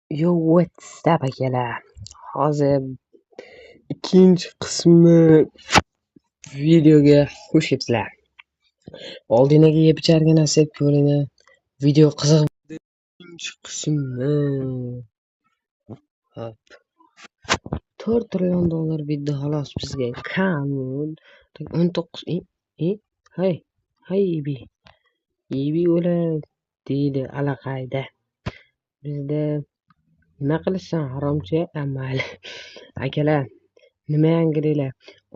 Yo, what's up akalar? Hozir ikkinchi qismi videoga xush kelibsizlar. Oldingi yeb ichargina sep ko'ringlar. Video qiziq. Ikkinchi qismi. Hop. 4 trillion dollar bitdi xolos bizga. Kam 19 hey, hey bi. Ibi o'la deydi allaqayda. Bizda nima qilishsan haromcha? Mayli. Akalar, nima yangiliklar?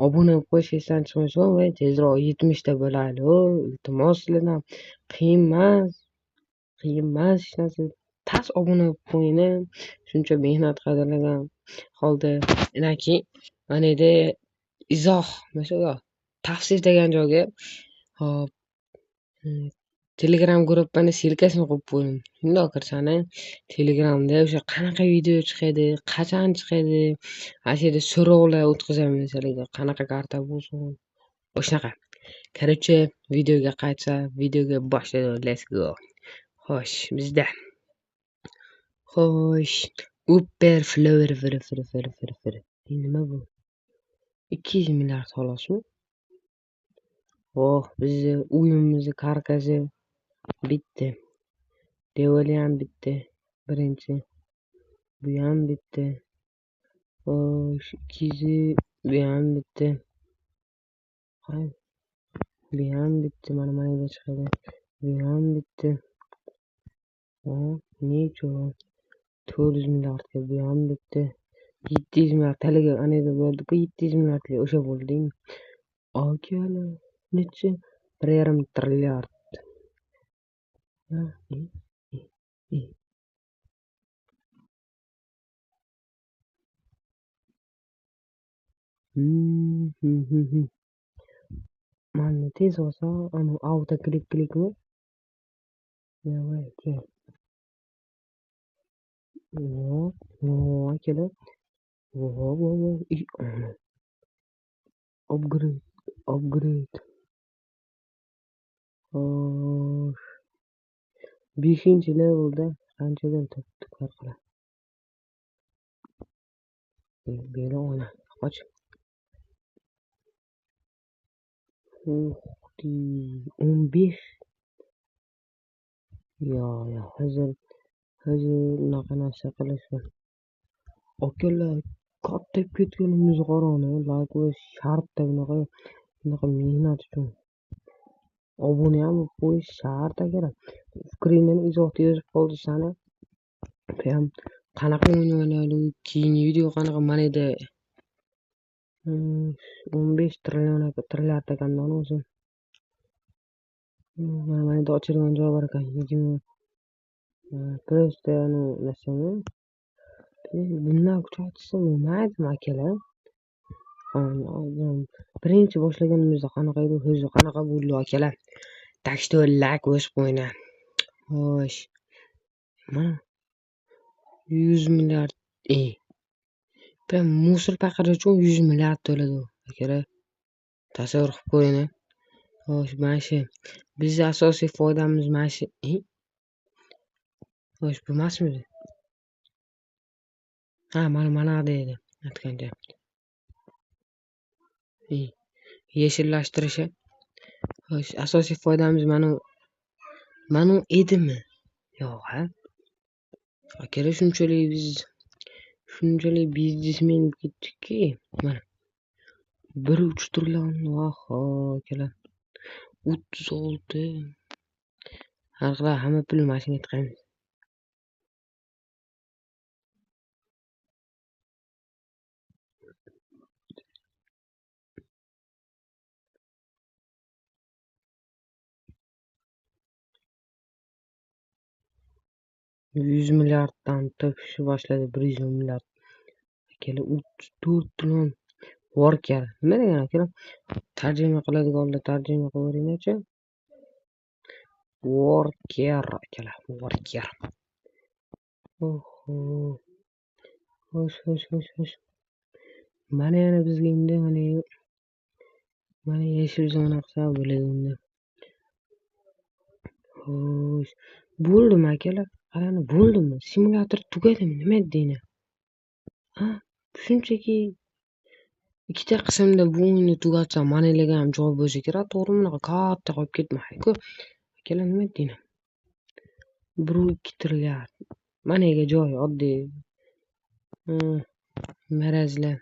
Obuna bo'lib qo'yish esdan chiqmasin va tezroq 70 ta bo'laylik. Iltimos sizlardan. Qiyin emas. Qiyin emas hech narsa. Tas obuna bo'lib qo'ying. Shuncha mehnat qadrlagan holda. Undan keyin mana yerda izoh, mana shu tavsif degan joyga hop Telegram guruhini silkasini qo'yib qo'ydim. Shundoq kirsani Telegramda o'sha qanaqa video chiqadi, qachon chiqadi, ana shu yerda so'rovlar o'tkazaman sizlarga, qanaqa karta bo'lsin. O'shanaqa. Короче, videoga qaytsa, videoga boshlaydi. Let's go. Xo'sh, bizda. Xo'sh, Upper Flower fr fr fr fr fr. Nima bu? 200 milliard xolosmi? Oh, bizni uyimizni karkasi bitdi. Devali ham bitdi. Birinchi. Bu ham bitdi. Xo'sh, 200 bu ham bitdi. Bu ham bitdi. Mana mana yerda chiqadi. Bu ham bitdi. Necha? 400 milliardga bu ham bitdi. 700 milliard haligi ana yerda bo'ldi-ku, 700 milliardga o'sha bo'ldi-mi? Akalar, necha? 1,5 trilliard. Mana tez olsa, anu auto klik klikmi? Давай, kel. O, o, akalar. Vo, vo, vo. Upgrade, upgrade. Xo'sh. 5-levelda qanchadan topdik farqlar? Beli ona, qoch. Uxti, 15. Yo, yo, hozir unaqa narsa qilishdi. Akalar, katta ketganimizni qarang, like bo'lish shartda bunaqa mehnat uchun. Obuna ham bo'lib qo'yish shart akalar. Fikringni izohda yozib qoldirsani. Ham qanaqa o'yin o'ynaylik, keyingi video qanaqa mana yerda 15 trillion trilliard ekanda o'zi. Mana yerda ochilgan joy bor ekan. 20 просто narsani bundan kuchaytirsa bo'lmaydimi akalar? Birinchi boshlaganimizda qanaqa edi, hozir qanaqa bo'ldi akalar? Так что like bosib qo'yinglar. Xo'sh. Mana 100 milliard prям musor paqir uchun 100 milliard to'ladi akalar. Tasavvur qilib ko'ring. Xo'sh, mana shu bizni asosiy foydamiz mana shu. Xo'sh, bu emasmidi? Ha, mana mana deydi aytgancha. Yeshillashtirishi. Xo'sh, asosiy foydamiz mana edimi? Yo'q, ha? Akalar, shunchalik biz shunchalik biznesmen bo'lib ketdikki, mana 1.3 trillion, vaho akalar. 36. Har xil hamma pulni mana shunga tiqamiz. $100 milliarddan topishni boshladi, 110 milliard. Akalar, 34 trillion worker. Nima degan akalar? Tarjima qiladiganlar tarjima qilaveringlarchi. Worker akalar, worker. Oho. Xo'sh, xo'sh, xo'sh, xo'sh. Mana yana bizga endi mana yashil zona qilsa bo'ladi endi. Xo'sh, bo'ldimi akalar? Qarani, bo'ldimi? Simulyator tugadimi? Nima deydi? Ha, shunchaki ikkita qismda bu o'yinni tugatsam, manilarga ham javob bo'lsa kerak, to'g'rimi? Bunaqa katta qolib ketmaydi-ku. Akalar, nima deydi? 1.2 trilliard. Maniga joy oddiy. Marazlar.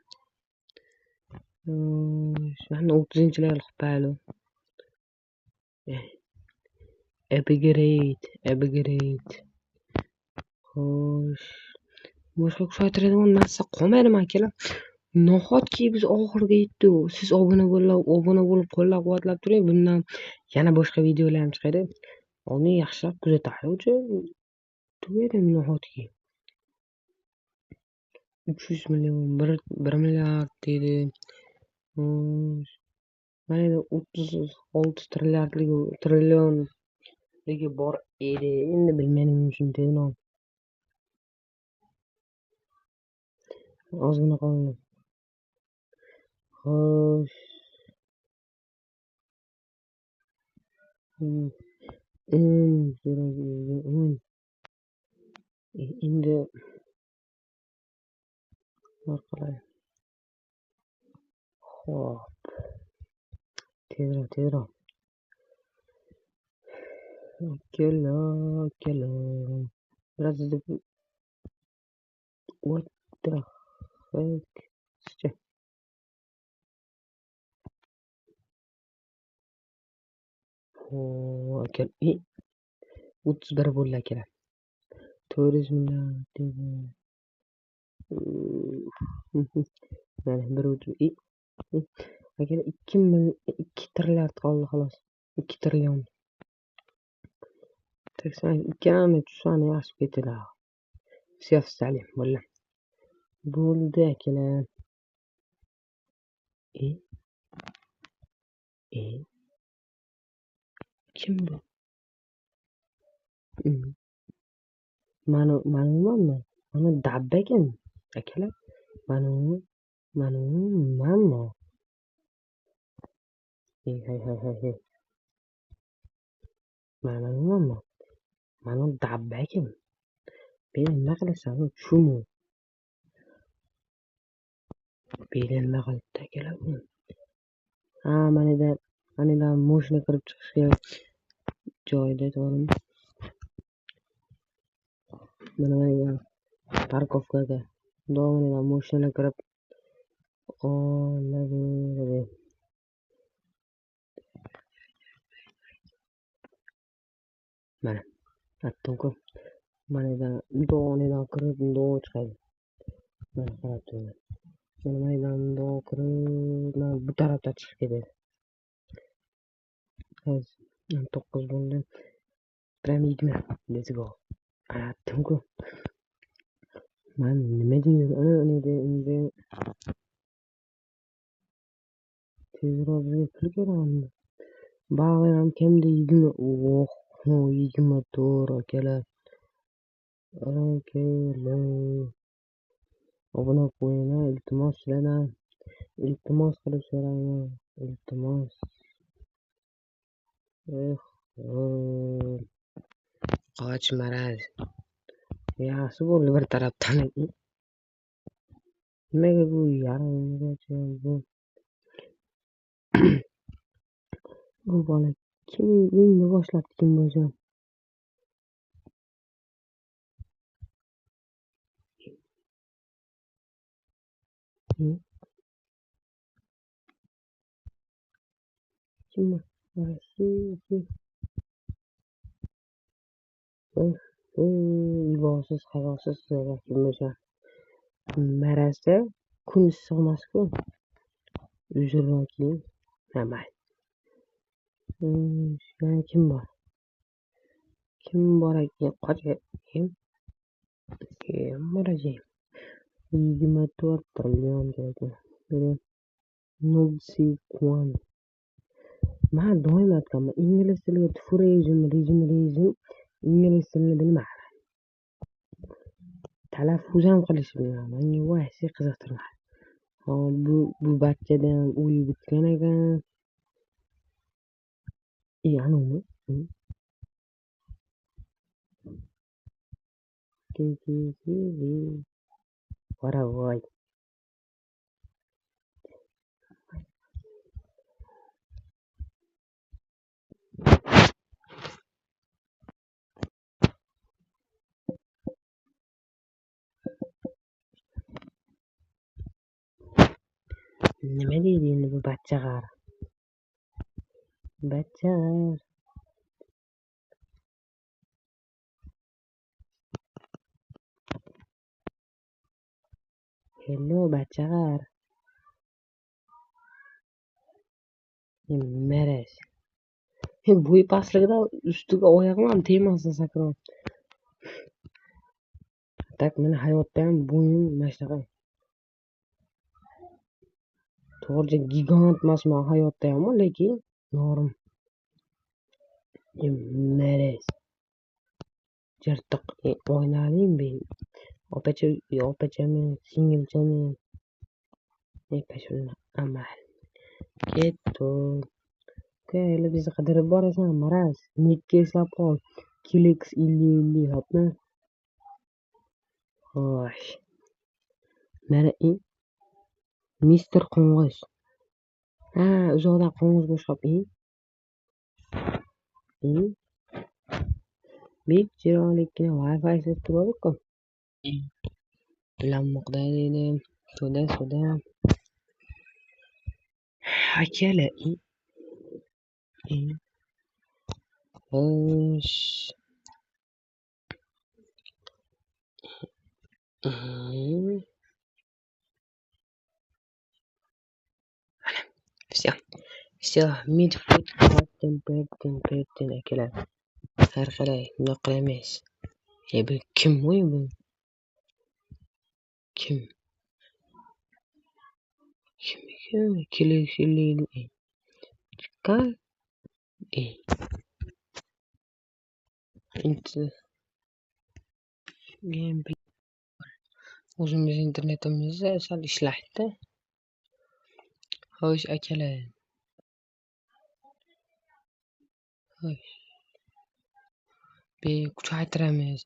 Mana 30-level qilib qo'yaylik. Upgrade, upgrade. Xo'sh. Boshqa kuchaytiradigan narsa qolmadimi akalar? Nahotki biz oxiriga yetdik. Siz obuna bo'lib qo'llab-quvvatlab turing. Bundan yana boshqa videolar ham chiqadi. Uni yaxshilab kuzataylik. Tugadimi nahotki? 300 million, 1 milliard deydi. Mana endi 36 trillionligi bor edi. Endi bilmayman shuni tezroq. Ozgina qoldi. Xo'sh. Endi orqalay. Xo'p. Tezroq, tezroq. Akalar, akalar. Biraz what the heck? Aka, 31 bo'ldi akalar. 400 milliard dedi. Mana bir o'tib, akalar 2 trilliard qoldi xolos. 2 trillion. 82 tushani yaxshi ketadi. Все встали, bo'ldi. Bo'ldi akalar. Kim bu? Mana manmi? Mana dabba ekan akalar. Mana manmi? Hey hey hey hey. Mana manmi? Mana dabba ekan. Men nima qilasan? Shumi? Bu nima qilibdi akalar bu? Ha, mana yerda mashina kirib chiqishga joyda, to'g'rimi? Mana yerda parkovkaga doim mashinalar kirib olaveradi. Mana aytdim-ku. Mana yerdan mundoq kirib, mundoq chiqadi. Mana qarab turinglar. Mana yerdan mundoq kirib, mana bu tarafdan chiqib ketadi. Hozir 9 bo'ldi. Prям 20. Let's go. Aytdim-ku. Man nima deyman? Ana endi tezroq bizga pul kerakmi? Bag'ri ham kamida 20. Oh, 24 akalar. Akalar. Obuna qo'ying, iltimos sizlardan. Iltimos qilib so'rayman. Iltimos. Qoch maraz. Yaxshi bo'ldi bir tarafdan. Nimaga bu yarimgacha bu? Bu bola kim endi boshlabdi kim bo'lsa. Kim bu? Ibosiz, hayosiz kim bo'lsa. Marazda kun issiq emas-ku. Uzrdan keyin. Ha, mayli. Yana kim bor? Kim bor ekan? Qoch. Kim? Kim bor ekan? 24 trillion kerak. Nubsi Kwan. Man doim aytganman, ingliz tiliga tufurejim, rejim, ingliz tilini bilmayman. Talaffuz ham qilishni bilmayman. Menga voy, qiziqtirmadi. Hop, bu bachchada ham uyi bitgan ekan. Anavimi? Voy. Nima deydi endi bu bachchag'ar? Bachchag'ar. Hello bachchag'ar. Maraz. Bo'yi pastligida ustiga oyog'im ham tegmasdan sakrayapti. Tak meni hayotda ham bo'yim mana shunaqa. To'g'ri, gigant emasman hayotda ham, lekin norim. Maraz. Jirtiq o'ynaling be. Opacha, opachami, singilchami? Pashulni amal. Ketdi. Hali bizni qidirib borasan, maraz. Nikka eslab qol. Kilix 50 hopmi? Xo'sh. Mana Mister Qo'ng'iz. Ha, uzoqdan qo'ng'izga o'xshab. Bek chiroylikkina Wi-Fi sezib turib-ku. Ulanmoqda deydi. So'da. Akalar. Xo'sh. Всё. Всё, midfoot captain pertin akalar. Har qalay, bundoq qilamiz. Bu kim bu? Kim? Kim ekan? Kilix 50. Chiqqan. O'zimiz internetimizda sal ishlaydi. Xo'sh akalar. Xo'sh. Kuchaytiramiz.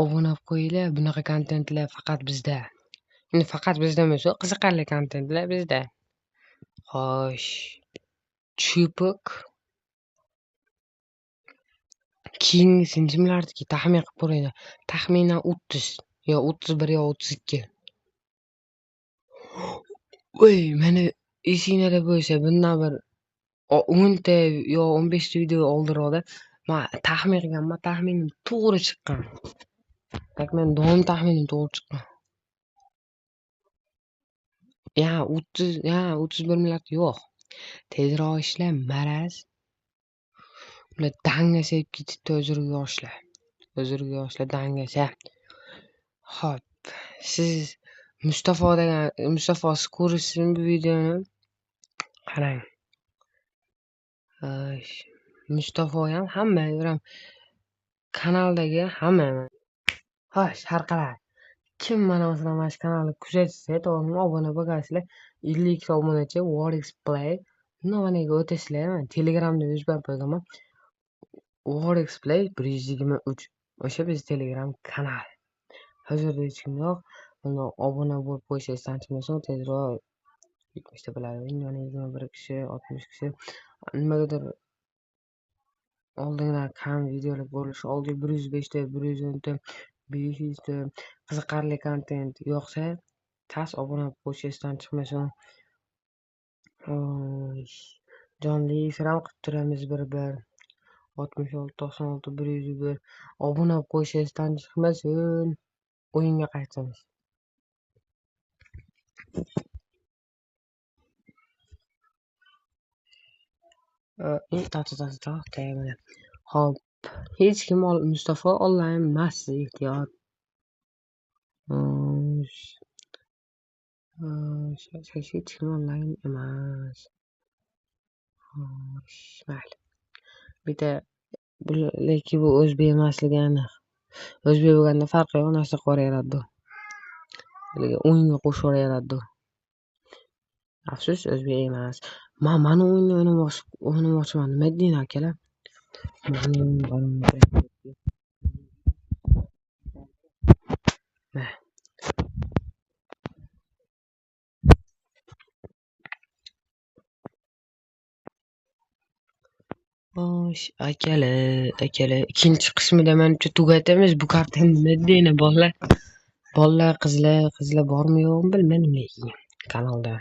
Obuna bo'lib qo'yinglar. Bunaqa kontentlar faqat bizda. Endi faqat bizda emas, qiziqarli kontentlar bizda. Xo'sh. Chupuk. Keyingisini kimlardiki taxmin qilib ko'ringlar. Taxminan 30 yo 31 yo 32. Voy, mana esinglarda bo'lsa, bundan bir 10 ta yo 15 ta video oldinroqda men taxmin qilganman, taxminim to'g'ri chiqqan. Tak men doim taxminim to'g'ri chiqqan. Ya 30, ya 31 milliard yo'q. Tezroq ishla, maraz. Ular dangasa ketibdi, o'zirga yoshlar. O'zirga yoshlar dangasa. Xo'p, siz Mustafo degan Mustafo siz ko'rishsin bu videoni. Qarang. Mustafo ham hamma ham kanaldagi hamma. Xo'sh, har qalay. Kim mana masalan mana shu kanalni kuzatsa, to'g'rimi, obuna bo'lgansizlar, 52 ta obunachi Warix Play nomaniga o'tasizlar. Men Telegramda yozib qo'yganman. Warix Play 123 o'sha biz Telegram kanal. Hozirda hech kim yo'q. Uni obuna bo'lib qo'yish esdan chiqmasin, tezroq 70 ta bo'ladi. Yana 21 kishi, 60 kishi. Nimagadir oldingidan kam videolar bo'lishi, oldin 105 ta, 110 ta, 500 ta qiziqarli kontent yo'qsa, tas obuna bo'lib qo'yish esdan chiqmasin. Jonli efir ham qilib turamiz bir-bir. 66, 96, 101 obuna bo'lib qo'yish esdan chiqmasin. O'yinga qaytamiz. Xo'p, hech kim Mustafo onlayn emas, ehtiyot. Hech kim onlayn emas. Xo'sh, mayli. Bitta lekin bu o'zbek emasligi aniq. O'zbek bo'lganda farqi yo'q, narsa qilib. O'yinga qo'shib yuboradi. Afsus, o'zbek emas. Men mana o'yinni o'ynamoqchiman. Nima deydi akalar? Xo'sh, akalar, akalar, ikkinchi qismida menimcha tugatamiz bu kartani. Nima deydi bolalar? Bolalar, qizlar, qizlar bormi yo'qmi bilmadim lekin kanalda.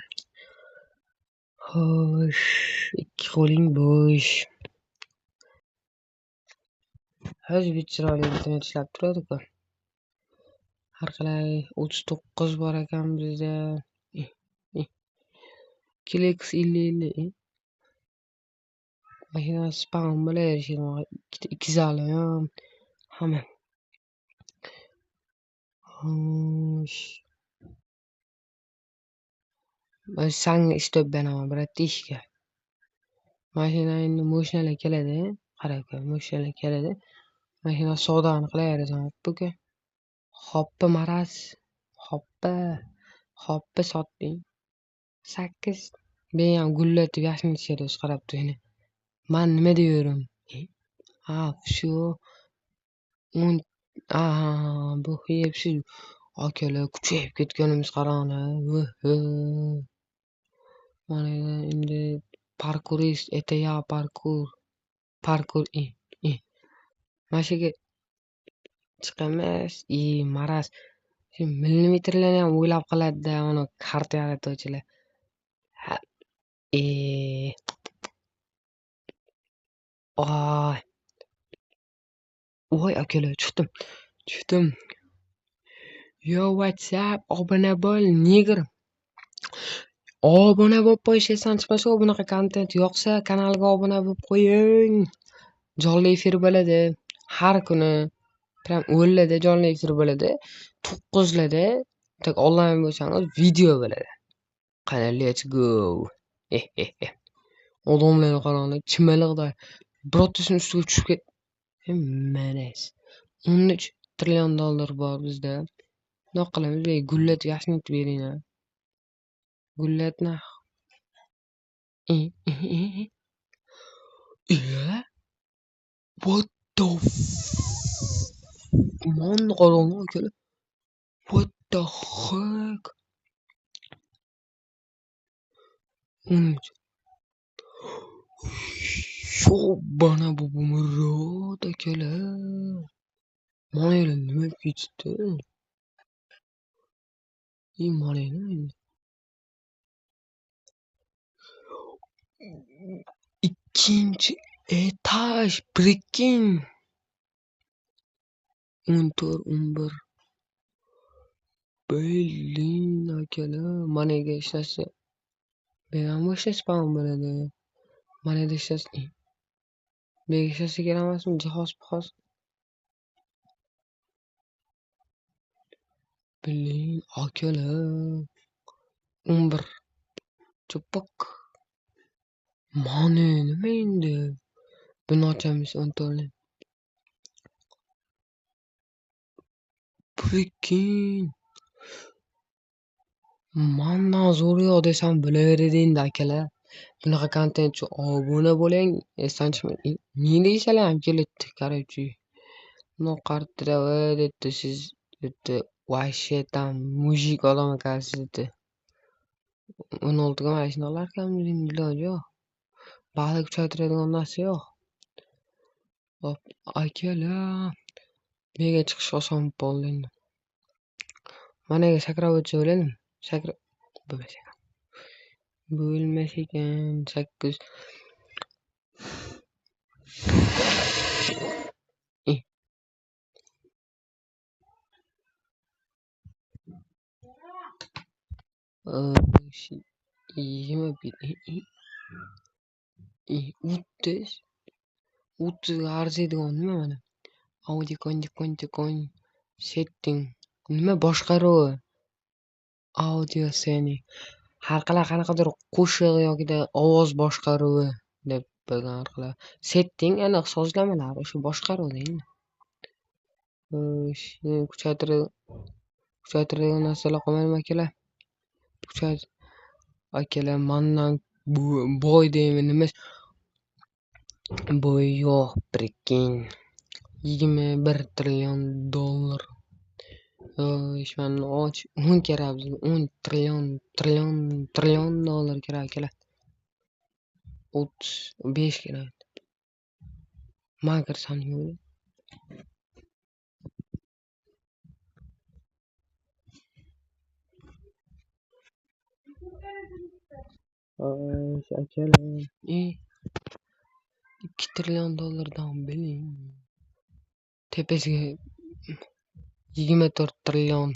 Xo'sh, ikki qo'ling bo'sh. Hozir bitta chiroyli internet ishlab turadi-ku. Har qalay 39 bor ekan bizda. Kleks 50. Mashina spam bo'laverishadi. Ikkita ikkizali ham hamma. Xo'sh. Sanga ish topib beraman, bratishka. Mashina endi moshinalar keladi, qara-ku, moshinalar keladi. Mashina savdoni qilaverasan, hoppa-ku. Hoppa maraz, hoppa, hoppa sotding. 8. Men ham gullatib yashnatishadi o'zi qarab turing. Man nima deyapman? Ha, shu 10 aha, bu hepsi akalar kuchayib ketganimiz qaranglar. Mana endi parkurist, это я parkur. Parkur Mana shu yerga chiqamiz. Maraz. Shu millimetrlarni ham o'ylab qiladi-da, mana karta yaratuvchilar. Ha. Oy. Voy akalar, chiqdim. Chiqdim. Yo, WhatsApp, obuna bo'l, negr. Obuna bo'lib qo'yish esdan chiqmasa, bunaqa kontent yoqsa, kanalga obuna bo'lib qo'ying. Jonli efir bo'ladi har kuni. Prям 10larda jonli efir bo'ladi. 9larda tak onlayn bo'lsangiz video bo'ladi. Qani, let's go. Odamlarni qaranglar, chimaliqday birortasini ustiga tushib ket. Maraz. 13 trillion dollar bor bizda. Nima qilamiz? Gullatib yashnatib beringlar. Gullat nah. What the Manni qaranglar akalar. What the heck? 13. Sho'bana bobomurod akalar. Mana nima ketdi? Mana endi. Ikkinchi etaj, prikин. 14, 11. Blin akalar, mana yerga ishlasa, bu ham o'sha spam bo'ladi. Mana yerda ishlasa, bu yerga ishlasa kerak emasmi? Jihoz, pihoz. Blin akalar. 11. Cho'pok. Mana nima endi? Buni ochamiz 14ni. Prikин. Mandan zo'ri yo'q desam bo'laveradi endi akalar. Bunaqa kontent uchun obuna bo'ling. Esdan chiqmang. Militsiyalar ham kelibdi, короче. Bundoq qarab debdi, siz debdi, вообще там mujik odam ekansiz debdi. 16 ga mana shundoq ekanmiz endi iloji yo'q. Baliq kuchaytiradigan narsa yo'q. Hop, akalar. Bu yerga chiqish oson bo'lib qoldi endi. Mana yerga sakrab o'tsa bo'ladimi? Sakrab bo'lmas ekan. Bo'lmas ekan. 8. 21. 30. 30 ga arziydigan nima mana? Audio konti setting nima boshqaruvi? Audio setting. Har qalay qanaqadir qo'shiq yokida ovoz boshqaruvi deb qo'ygan har qalay. Setting aniq sozlamalar o'sha boshqaruv endi. Xo'sh, kuchaytiradigan narsalar qolmadimi akalar? Kuchayt akalar, mandan boy deymi nima? Boy yo'q, prikин. 21 trillion dollar. Xo'sh, mana och 10 kerak bizga, 10 trillion trillion trillion dollar kerak akalar. 35 kerak. Man kirsam nima bo'ladi? Xo'sh, akalar. 2 trillion dollardan biling. Tepasiga 24 trillion.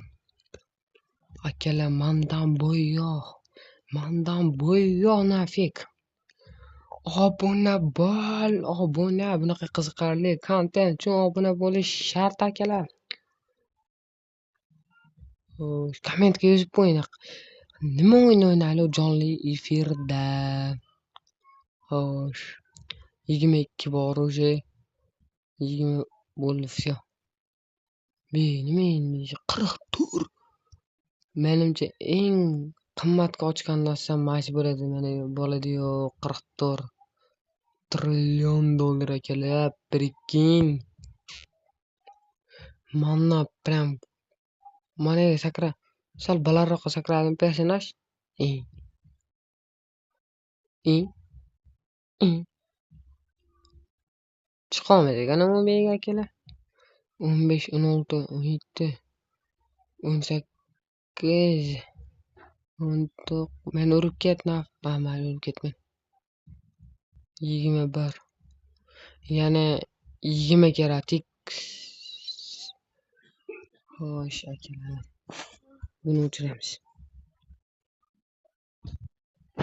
Akalar, mandan bo'y yo'q. Mandan bo'y yo'q nafik. Obuna bo'l, obuna. Bunaqa qiziqarli kontent uchun obuna bo'lish shart akalar. Xo'sh, kommentga yozib qo'ying. Nima o'yin o'ynaylik jonli efirda? Xo'sh, 22 bor уже. 20 bo'ldi, всё. Be, nima endi? 44. Menimcha eng qimmatga ochgan narsam mana shu bo'ladi, mana bo'ladi-yu 44 trillion dollar akalar, прикинь. Mana prям mana sakra, sal balandroqqa sakradim personaj. Chiqolmaydi ekan u bega akalar. 15, 16, 17, 18, 19. Meni urib ketma. Ha, mayli urib ketma. 21. Yana 20 kerak. Xo'sh, akalar. Buni o'chiramiz.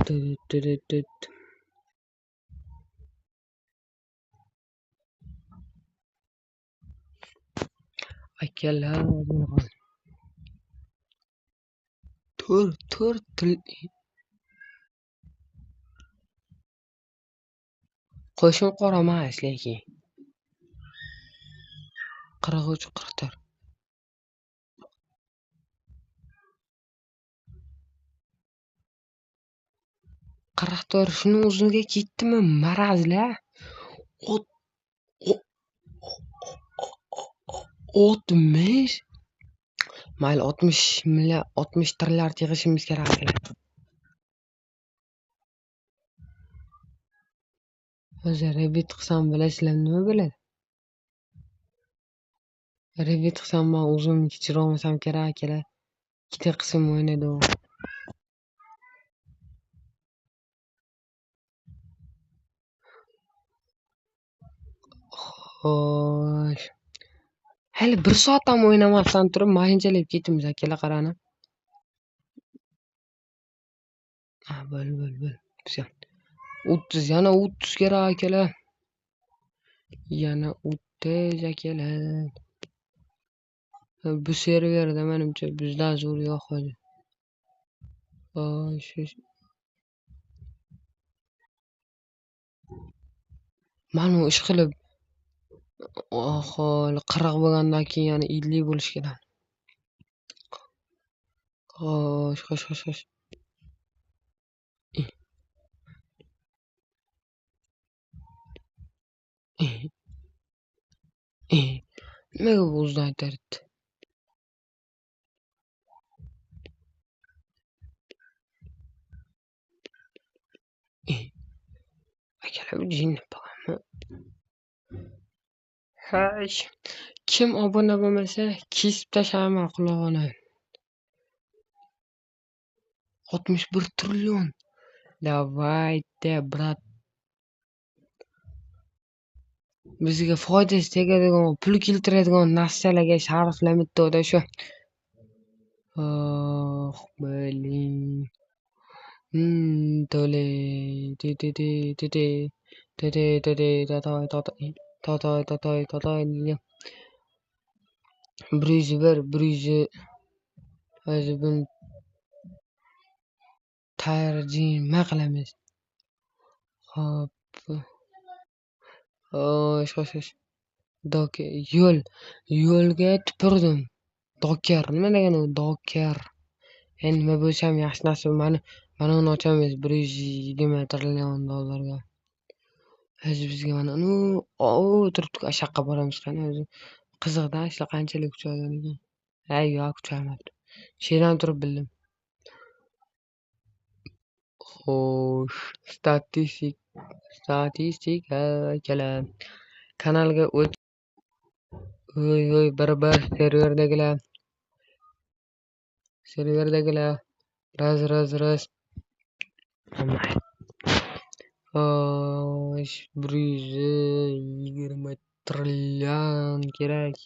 Tut. Akalar, 4 trillion. Qo'shim qora emas lekin. 43, 44. 44 shuni o'ziga ketdimi marazlar? 60. Mayli 60 milliard, 60 trilliard yig'ishimiz kerak akalar. Hozir rebit qilsam bilasizlar nima bo'ladi? Rebit qilsam men o'zim kechira olmasam kerak akalar. Ikkita qism o'ynadi u. Xo'sh. Hali 1 soat ham o'ynamasdan turib mayinchalayib ketimiz akalar, qarani. Ha, bo'l. Всё. 30, yana 30 kerak akalar. Yana 30 akalar. Bu serverda menimcha bizdan zo'r yo'q hozir. Xo'sh. Mana u ish qilib aholi 40 bo'lgandan keyin yana 50 bo'lishi kerak. Xo'sh, xo'sh. Nimaga bu o'zidan aytardi? Akalar, bu jinni boqami? Hay, kim obuna bo'lmasa kesib tashlayman qulog'ini. 61 trillion. Давайте, брат. Bizga foydasi tegadigan, pul keltiradigan narsalarga sharflamitdi shu. Oh, блин. To'le, te te te te te te te te te ta ta ta ta ta ta ta ta ta. 101, 100. Hozir buni tarjima qilamiz. Xo'p. Xo'sh, xo'sh. Doker yo'l, yo'lga tupurdim. Doker nima degani u doker? Endi nima bo'lsa ham yaxshi narsa. Mana uni ochamiz 120 trillion dollarga. Hozir bizga mana uni turibdi, o'sha yoqqa boramiz qani o'zi. Qiziqda, ishlar qanchalik kuchaygan ekan. Hay, yo'q, kuchaymabdi. She'dan turib bildim. Xo'sh, statistika akalar. Kanalga o't. Oy oy, bir serverdagilar. Serverdagilar. Raz raz raz. Xo'sh, 120 trillion kerak.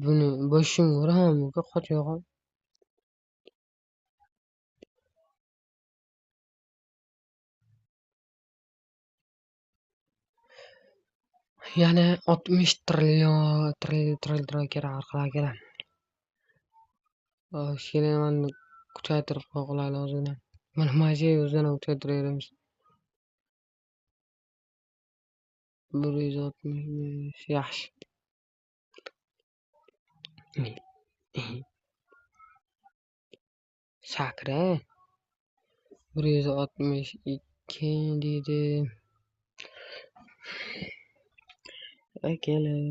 Buni boshimga uraman, qochib yo'qol. Yana 60 trillion trillion kerak orqaga kerak. Xo'sh, yana mana kuchaytirib qo'ya qolaylik ozgina. Mana mana shu o'zidan kuchaytiraveramiz. 165 yaxshi. Sakra. 162 deydi. Akalar.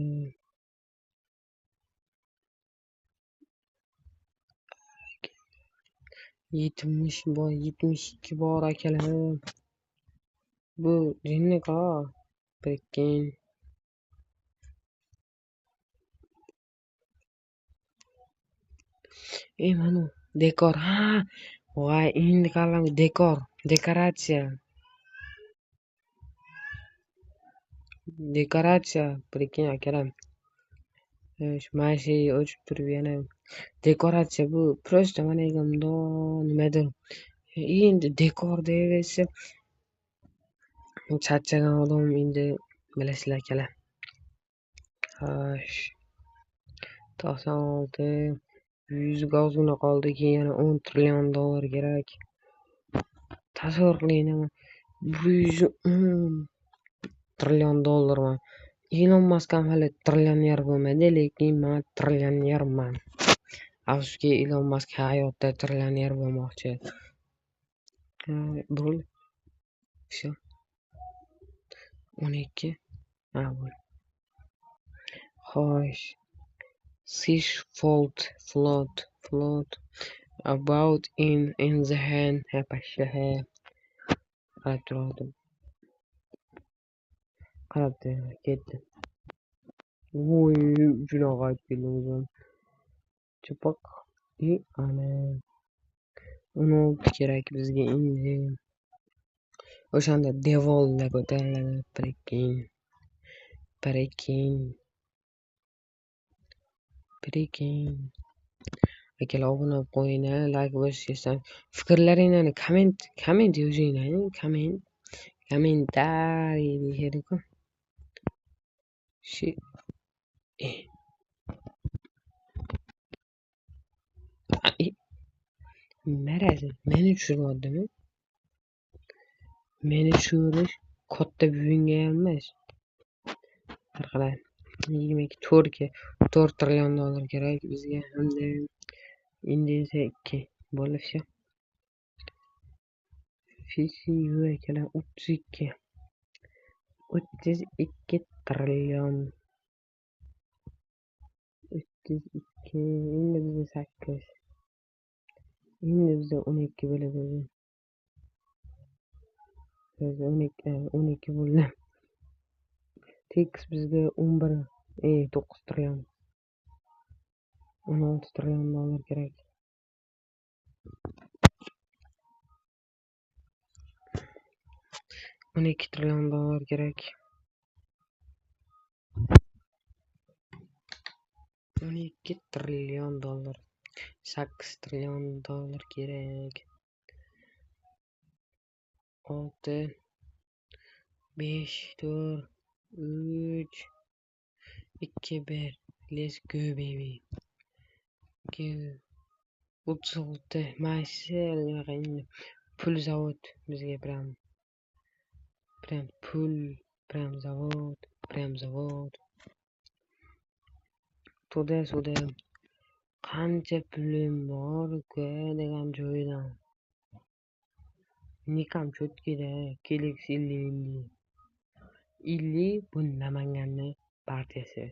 70 bor, 72 bor akalar. Bu jinni-ku. Прикинь. Mana dekor. Ha, voy, endi kallam dekor, dekoratsiya. Dekoratsiya, прикинь akalar. Mana shu o'chib turib yana dekoratsiya bu просто mana bundoq nimadir. Endi dekor deyaversa charchagan odam endi bilasizlar akalar. Xo'sh. 96 100 ga ozgina qoldi, keyin yana 10 trillion dollar kerak. Tasavvur qiling, 110 trillion dollar. Elon Musk ham hali trillioner bo'lmadi, lekin men trillionerman. Afsuski, Elon Musk hayotda trillioner bo'lmoqchi. Bo'ldi. Всё. 12. Ha, bo'ldi. Xo'sh. Fish float float float about in the hand. Pashsha. Qarab turardim. Qarab ketdi. Voy, juda g'ayib keldim o'zim. Chipoq. Ana 16 kerak bizga endi. O'shanda devolda ko'tariladi. Прикинь. Прикинь. Прикинь. Akalar, obuna bo'lib qo'yinglar, like bosishdan fikrlaringlarni komment yozinglar, komment kommentariy deyishadi-ku. Shu maraz, meni tushiryaptimi? Meni tushirish katta buvingga ham emas. Bir qalay 22 4 trillion dollar kerak bizga hamda endi esa 2 bo'ldi всё. FCU akalar 32. 32 trillion. 32 endi bizda 8. Endi bizda 12 bo'ladi. 12 bo'ldi. Tekis bizga 11, 9 trillion. 16 trillion dollar kerak. 12 trillion dollar kerak. 12 trillion dollar. 8 trillion dollar kerak. 6 5 4 3 2 1. Let's go baby. 36 mana shu pul zavod bizga prям pul, prям zavod, prям zavod. To'da-so'da qancha pulim bor uka degan joydan. Nikam cho'tkida Kelix 50 50. 50 bu Namanganni partiyasi.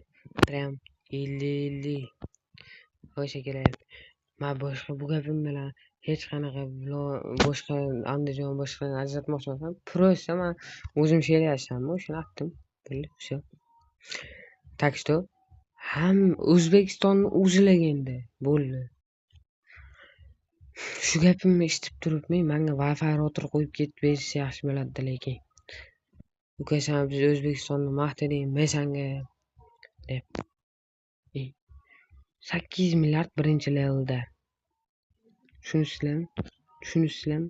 Prям 50 50. Xo'sh akalar, men boshqa bu gapim bilan Hech qanaqa boshqa Andijon boshqa ajratmoqchi emasman. Просто man o'zim she'r yozsammi, o'shani aytdim. Bo'ldi, всё. Так что ham O'zbekistonni o'zilaga endi bo'ldi. Shu gapimni eshitib turib, men menga Wi-Fi router qo'yib ketib berishsa yaxshi bo'lardi, lekin. Uka, sen biz O'zbekistonni maqtading, men senga deb. 8 milliard birinchi levelda. Tushunisizlarmi? Tushunisizlarmi?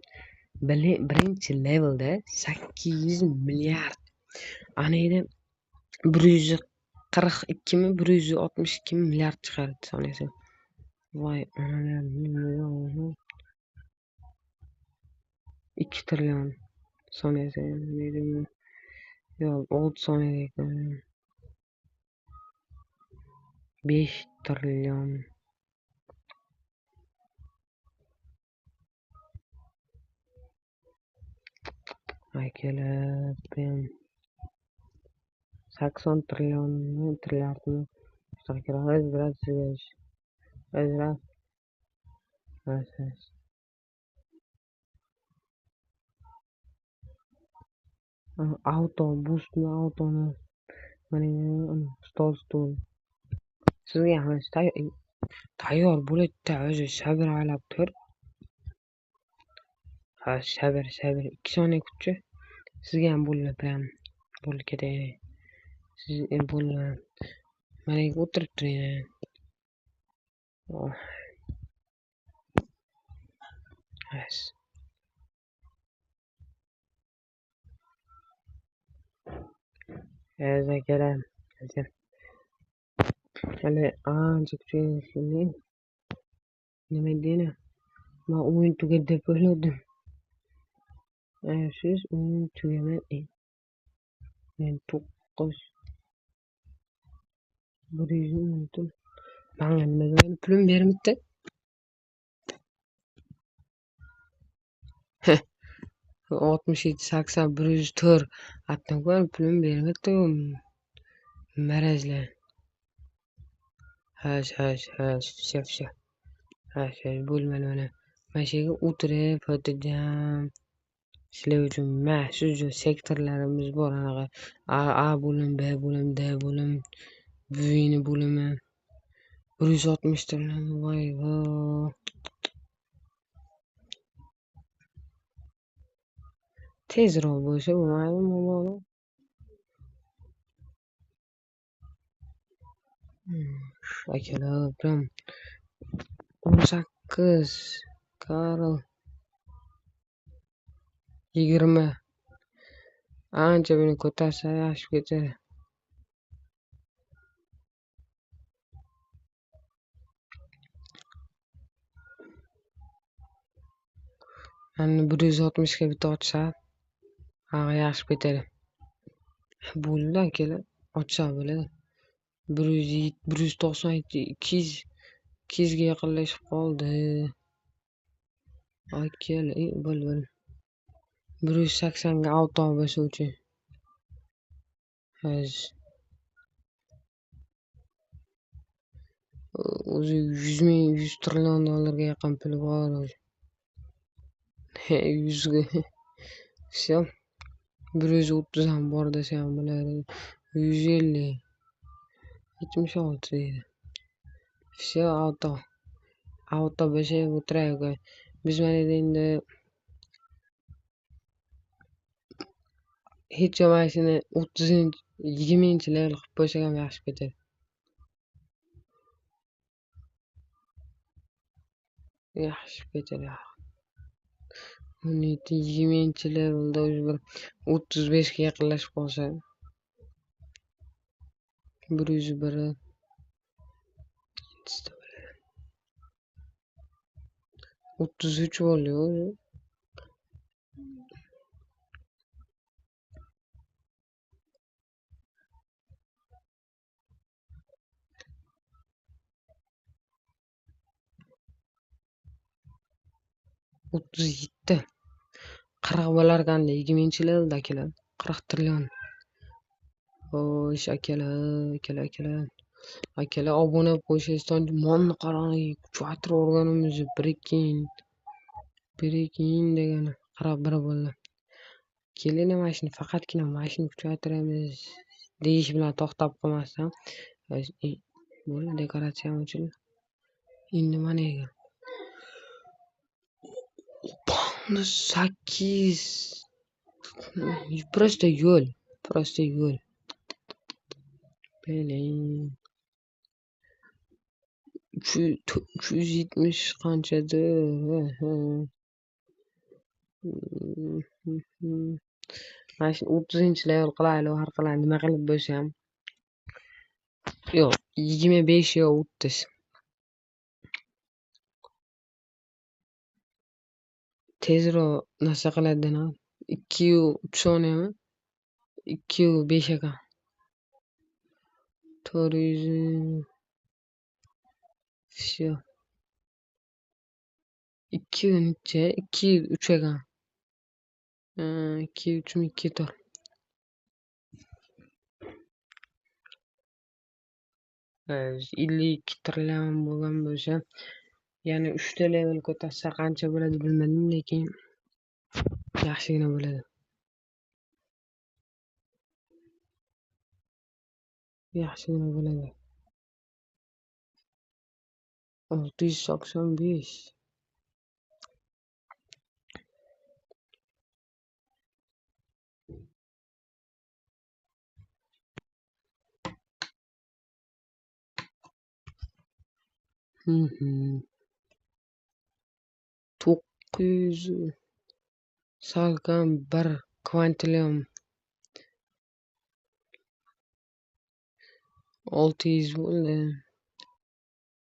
Birinchi levelda 8 milliard. Ana endi 142 mi, 162 milliard chiqardi soniyasi. Voy, onalar, 2 trillion soniyasi. Yo'q, 6 soniyada ekan. 5 trillion. Akalar, prям 80 trillionni, trilliardni shunaqa kerak. Hozir, hozir. Auto boostni, autoni mana stol stol. Sizga hammasi tayyor bo'ladi-da, o'zi sabr aylab tur. Ha, sabr, sabr. 2 soniya kutchi. Sizga ham bo'ldi, prям bo'ldi, ketay. Siz endi bo'ldi. Mana yerga o'tirib turing. Oh. Yes. Akalar, hali ancha kuchayishini nima deydi? Men o'yin tugadi deb o'yladim. Siz o'yin tugamadi. Men 9 110. Manga nimaga pulim bermabdi? 67, 80, 104. Atdan ko'ra pulim bermabdi. Marazlar. Hash, hash, hash, всё, всё. Hash, hash, bo'lmadi mana. Mana shu yerga o'tirib, xotirjam sizlar uchun mana shu sektorlarimiz bor, anaqa A bo'lim, B bo'lim, D bo'lim, buvingni bo'limi. 160 trillion, voy vo. Tezroq bo'lsa bo'lmadimi? Akalar, prям 18 Karl 20. Ancha buni ko'tarsa yaxshi ketadi. Mana 160 ga bitta ochsa, ha, yaxshi ketadi. Bo'ldi akalar, ochsa bo'ladi. 197, 200, 200 ga yaqinlashib qoldi. Akalar, bo'l, bo'l. 180 ga auto bosuvchi. Hozir. O'zi 100 ming, 100 trillion dollarga yaqin puli bor o'zi. 100 ga. Всё. 130 ham bor desa ham bo'ladi. 150. 76 deydi. Всё, auto. Auto bosib o'tiraylik. Biz mana endi hech bo'lmasini 30, 20 level qilib qo'ysak ham yaxshi ketadi. Yaxshi ketadi. 17, 20 levelda o'zi bir 35 ga yaqinlashib qolsa. 101. 33 bo'ldi o'zi. 37. 40 bo'larkanda 20 levelda akalar. 40 trillion. Xo'sh, akalar, akalar, akalar. Akalar, obuna bo'lib qo'yishingiz, monni qarang, kuchaytirib o'rganimiz, прикинь. Прикинь degani 41 bo'ldi. Kelinglar, mana shuni faqatgina mana shuni kuchaytiramiz deyish bilan to'xtab qolmasdan bo'ldi, dekoratsiyam o'childi. Endi mana ekan. 8. Просто yo'l, просто yo'l. Блин. 370 qanchadir? Mana shu 30-level qilaylik, har qalay nima qilib bo'lsa ham. Yo'q, 25 yo 30. Tezroq narsa qiladi, 2-3 soniyami? 2-5 ekan. 400. Всё. 2 necha? 2-3 ekan. 2-3 mi 2-4. 52 trillion bo'lgan bo'lsa, ya'ni 3 ta level ko'tarsa qancha bo'ladi bilmadim, lekin yaxshigina bo'ladi. Yaxshigina bo'ladi. 685. 900 salkam 1 kvantillion. 600 bo'ldi.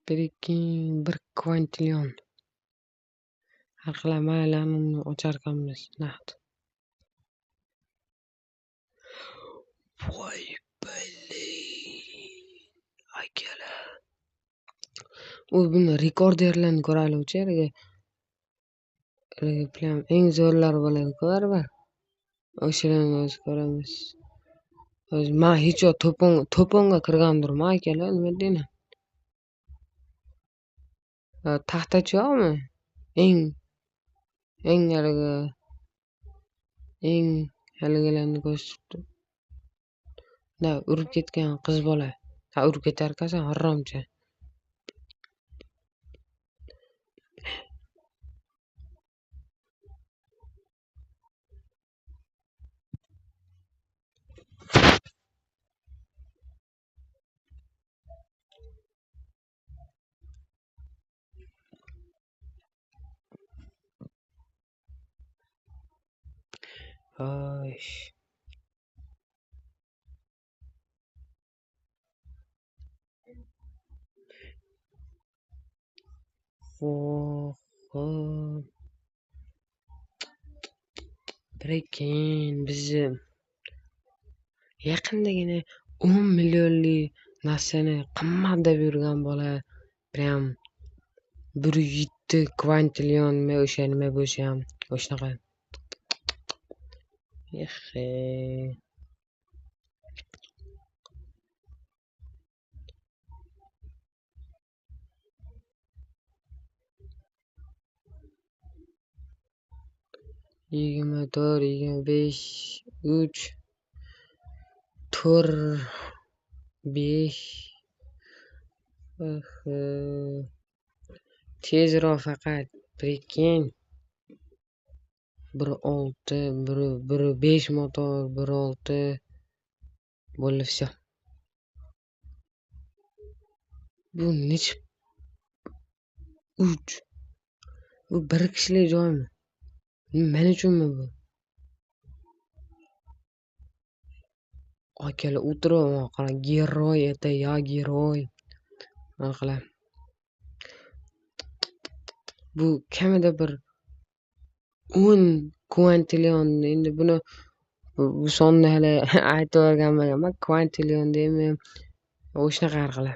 Прикинь, 1 kvantillion. Har xil mayli, ocharkanmiz naqd. Voy блин, akalar. U buni rekorderlarni ko'raylikchi, haligi prям eng zo'rlari bo'ladi-ku baribir. O'shalarni o'zi ko'ramiz. O'zi men hech yo'q to'ponga kirgandirman akalar, nima deydi? Taxtachi yo'qmi? Eng haligi eng haligilarni ko'rsatibdi. Da urib ketgan qiz bola. Ha, urib ketarkansan, haromcha. Xo'sh. Xo'p. Прикинь, bizni yaqindagina 10 millionlik narsani qimmat deb yurgan bola prям 1.7 kvantillion nima o'sha nima bo'lsa ham o'shanaqa. Ehe. 24, 25, 3, 4, 5. Tezroq faqat, прикинь. 1.6, 1.5 motor, 1.6 bo'ldi, всё. Bu necha? 3. Bu bir kishilik joymi? Men uchunmi bu? Akalar o'tirib, qarang, geroy, это я герой. Nima qilay? Bu kamida bir 10 kvantillion. Endi buni bu sonni hali aytib o'rganmaganman. Kvantillion deymi? O'shanaqa har xil.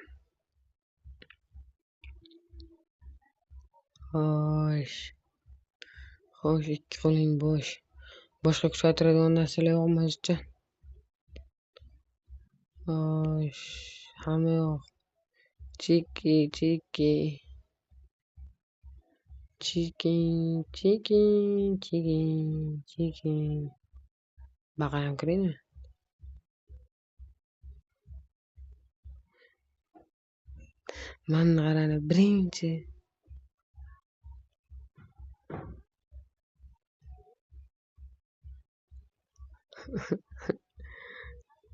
Xo'sh. Xo'sh, ikki qo'ling bo'sh. Boshqa kuchaytiradigan narsalar yo'qmi hozircha? Xo'sh, hamma yo'q. Chiki, chiki. Chicken, chicken, chicken, chicken. Baqa ham kiringmi? Mana qarani birinchi.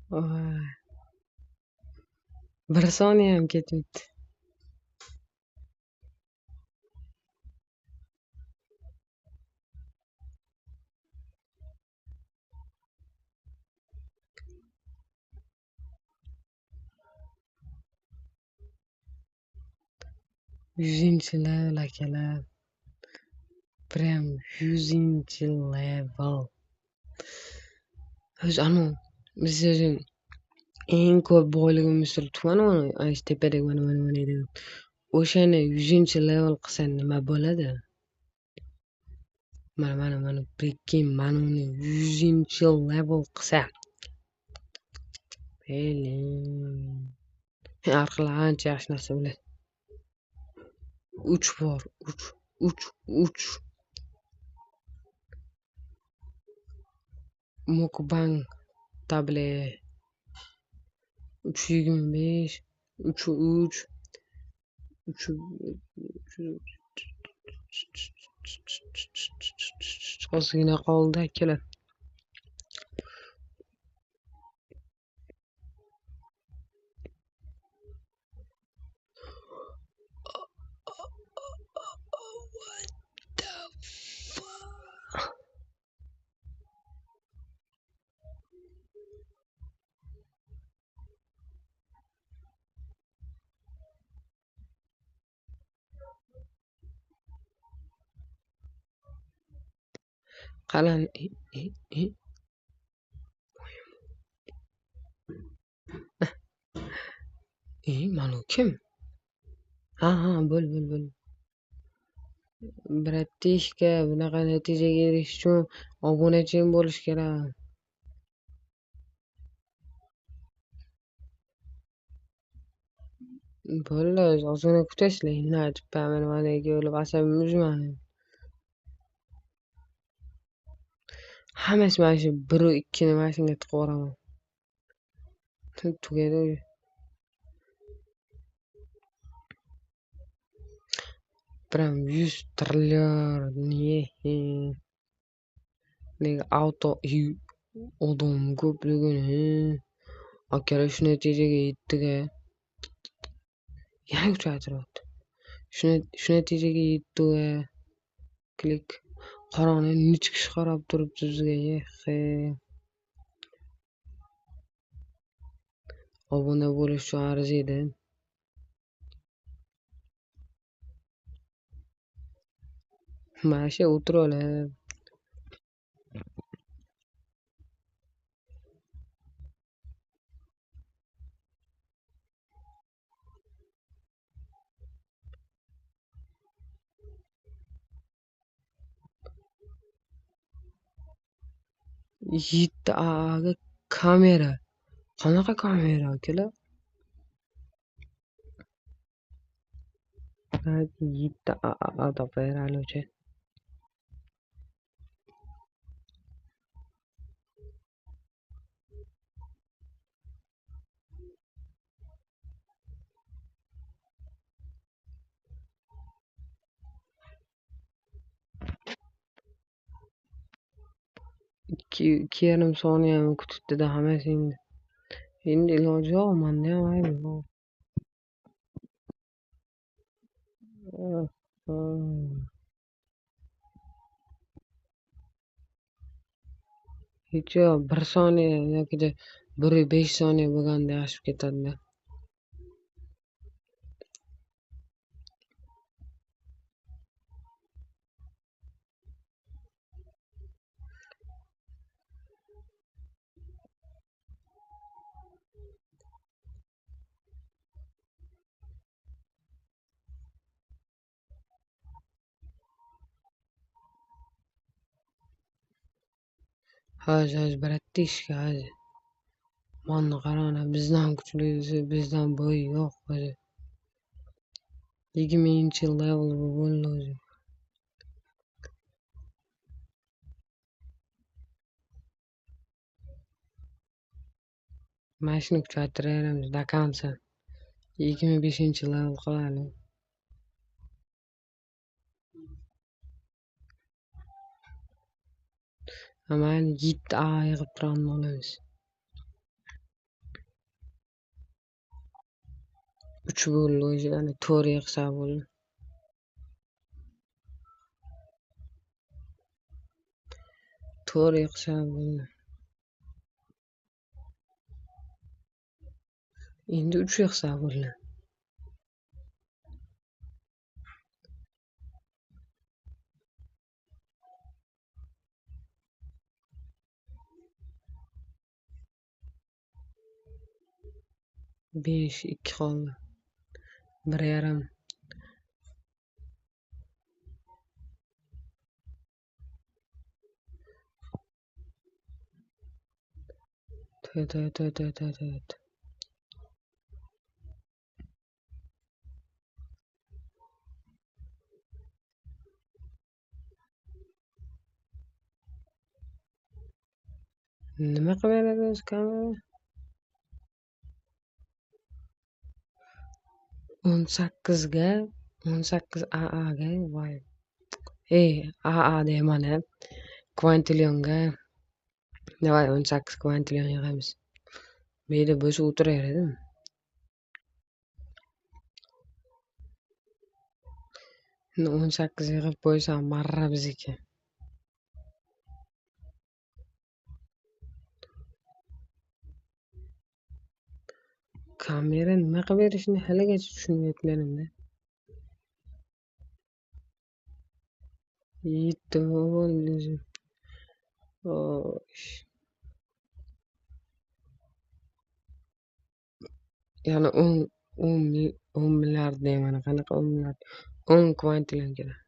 Voy. Bir soniya ham ketmabdi. Yuzинchi level akalar. Prям 100-level. O'zi anu biz o'zi eng ko'p boyligimiz turibdi mana mana shu tepadagi mana mana mana degan. O'shani 100-level qilsa nima bo'ladi? Mana mana mana прикинь, mana uni 100-level qilsa. Блин. Orqali ancha yaxshi narsa bo'ladi. 3 bor, 3, 3, 3. Mukbang table 325, 3 3, 3 3 ozgina qoldi akalar. Qalan mana u kim? Ha, ha, bo'l, bo'l, bo'l. Bratishka, bunaqa natijaga erishish uchun obunaching bo'lish kerak. Bo'ldi, ozgina kutasizlar. Endi aytibman, mana o'lib asabimni uzmani. Hammasi mana shu 1 u 2 ni mana shunga tiqib yuboraman. Tugadi. Prям 100 trillion. Nega auto odam ko'pligini akalar shu natijaga yetdik-a. Yana kuchaytiryapti. Shu natijaga yetdik-a. Klik. Qarang, necha kishi qarab turibdi bizga. Yexe. Obuna bo'lish uchun arziydi. Mana shu o'tirib olib. Yetti aga kamera. Qanaqa kamera akalar? Yetti a topaveraylikchi. Ikki yarim soniyani kutibdi-da hammasi endi. Endi iloji yo'q, menda ham ayb yo'q. Hech yo'q, 1 soniya yoki 1.5 soniya bo'lganda yaxshi ketadi-da. Hozir, hozir, bratishka, hozir. Mana qarang, bizdan kuchlisi, bizdan bo'yi yo'q hozir. 20-level bu bo'ldi o'zi. Mana shuni kuchaytiraveramiz до конца. 25-level qilaylik. Mayli, 7 A yig'ib turganini olamiz. 3 bo'ldi o'zi, ana 4 yig'sa bo'ldi. 4 yig'sa bo'ldi. Endi 3 yig'sa bo'ldi. 5, 2 qoldi. 1.5. To'rt. Nima qilib beradi o'zi kamera? 18ga, 18 AAga, voy. Ey, AA deyman a. Kvantillionga. Давай 18 kvantillion yig'amiz. Bu yerda bo'lsa o'tiraveradimi? Endi 18 yig'ib qo'ysam marra bizniki. Kamera nima qilib berishini haligacha tushunib yetmadim-da. 7 bo'ldi o'zi. Xo'sh. Yana 10 milliard deyman. Qanaqa 10 milliard? 10 kvantillion kerak.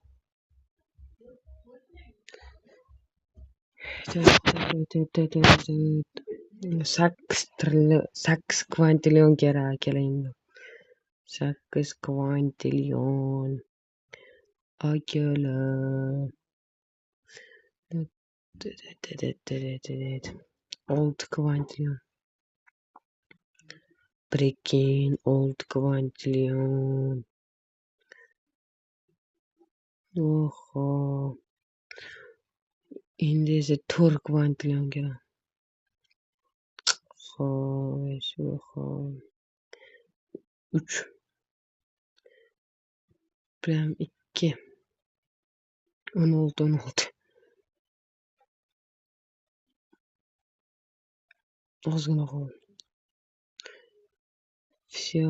8 trillion, 8 kvantillion kerak akalar endi. 8 kvantillion akalar. 6 kvantillion. Прикинь, 6 kvantillion. Oho. Endi esa 4 kvantillion kerak. Xo'sh, oho. 3. Prям 2. 16, 16. Ozgina qoldi. Всё.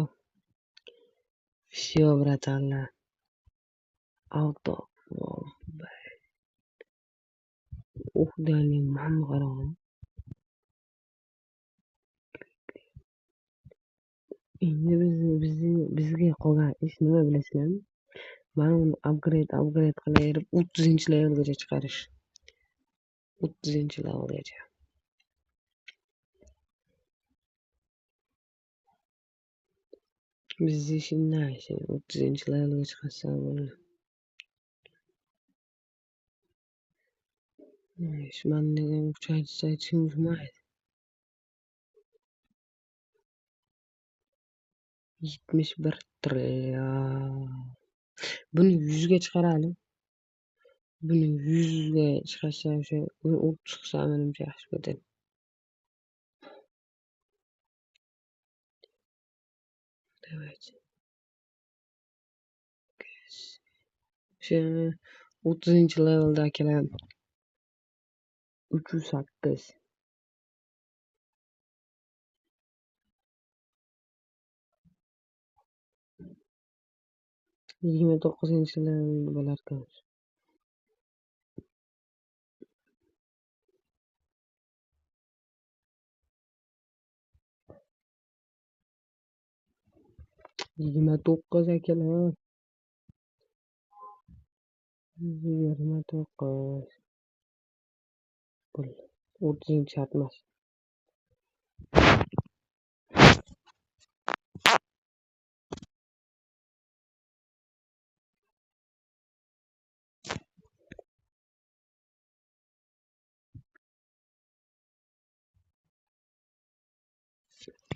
Всё, братанlar. Auto. Uh, dali mana qarang. Endi bizga qolgan ish nima bilasizlarmi? Mana uni upgrade qilaverib 30-levelgacha chiqarish. 30-levelgacha. Bizni ishimdan 30-levelga chiqarsa bo'ldi. Mana degan kuchaytirsa aytishim. 71 trillion. Buni 100 ga chiqaraylik. Buni 100 ga chiqarsa o'sha 30 qilsa menimcha yaxshi ketadi. Давайте. O'sha 30-levelda akalar 308. 29-level bo'larkan. 29 akalar. 29. Bo'ldi. 30 shart emas.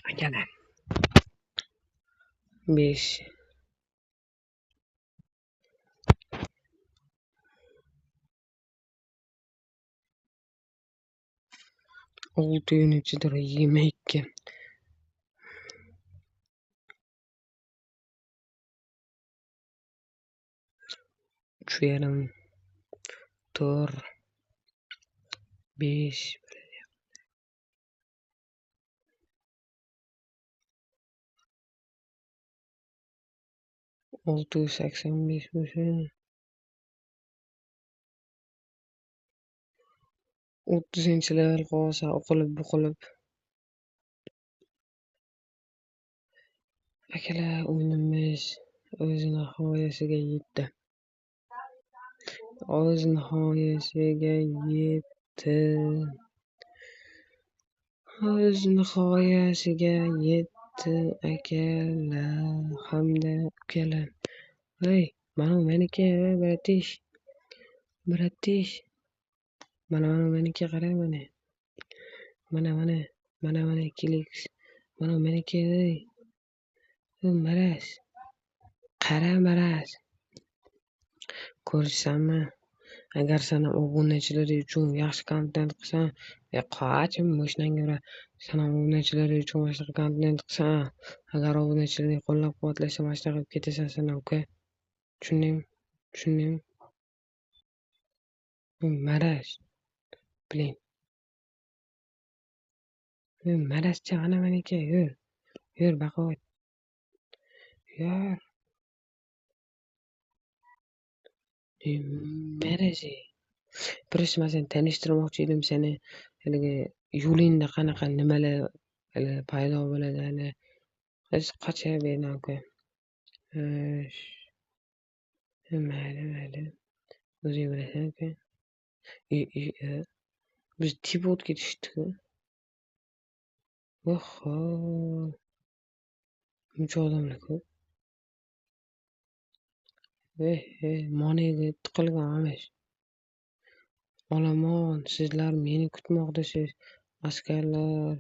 Akalar. 5 6 nechidir 22. 3,5 4 5 685 bo'lsa 30-level qolsa o'qilib buqilib. Akalar, o'yinimiz o'z nihoyasiga yetdi. O'z nihoyasiga yetdi. O'z nihoyasiga yetdi akalar hamda ukalar. Ey, mana bu meniki, bratish. Bratish. Mana bu meniki, qara mana. Mana mana, mana mana kiliks. Mana bu meniki, ey. Maraz. Qara maraz. Ko'rsanmi? Agar sen obunachilar uchun yaxshi kontent qilsang, qochim mashinangga ura. Sen obunachilar uchun yaxshi kontent qilsang, agar obunachilarni qo'llab-quvvatlasa, mana shunaqa qilib ketasan sen, uka. Tushundingmi? Tushundingmi? Maraz. Blin. Marazcha, mana meniki, yur. Yur, baquvvat. Yur. Maraz. Birinchi man seni tanishtirmoqchi edim seni. Haligi yo'lingda qanaqa nimalar hali paydo bo'ladi hali. Hech qocha bu yerdan uka. Mayli, mayli. O'zing bilasan uka. Biz Tibotga tushdik-ku. Oho. Muncha odamlar ko'p. Moniga tiqilgan amish. Olomon, sizlar meni kutmoqdasiz, askarlar.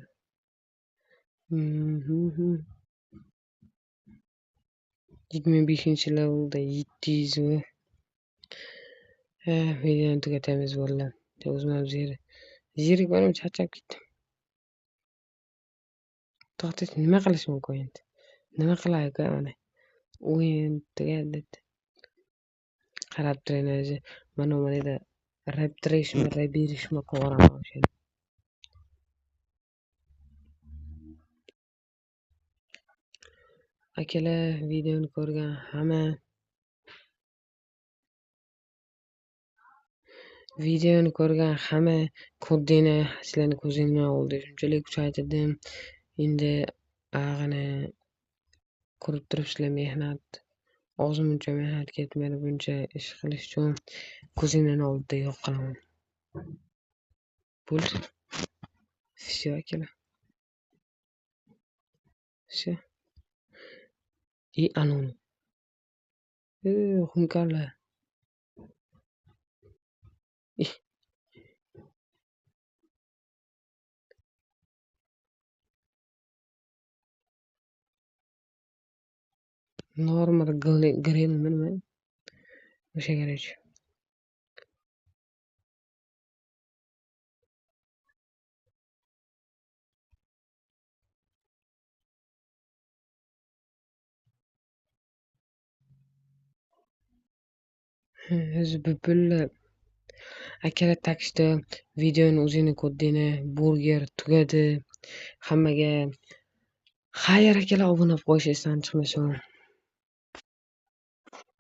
25-levelda 700. Videoni tugatamiz bo'ldi. O'zim ham zerikib boraman, charchab ketdim. To'xtash, nima qilish mumkin endi? Nima qilay uka mana? O'yin tugadi. Qarab turing o'zi. Mana bu yerda raptirishmi, rabirishmi qilib o'shani. Akalar, videoni ko'rgan hamma videoni ko'rgan hamma koddini sizlarni ko'zingizdan oldi. Shunchalik kuchaytirdim. Endi ag'ini ko'rib turibsizlar, mehnat. Og'zim buncha mehnat ketmadi buncha ish qilish uchun. Ko'zingdan oldida yo'q qilaman. Bo'ldi. Всё, akalar. Всё. И anuni. Xumkarlar. Normal grill nima? O'sha короче. O'zi butunlay akalar, takshda videoni o'zini ko'rdinglar, burger tugadi. Hammaga xayr akalar, obuna bo'lib qo'yish esdan chiqmasin.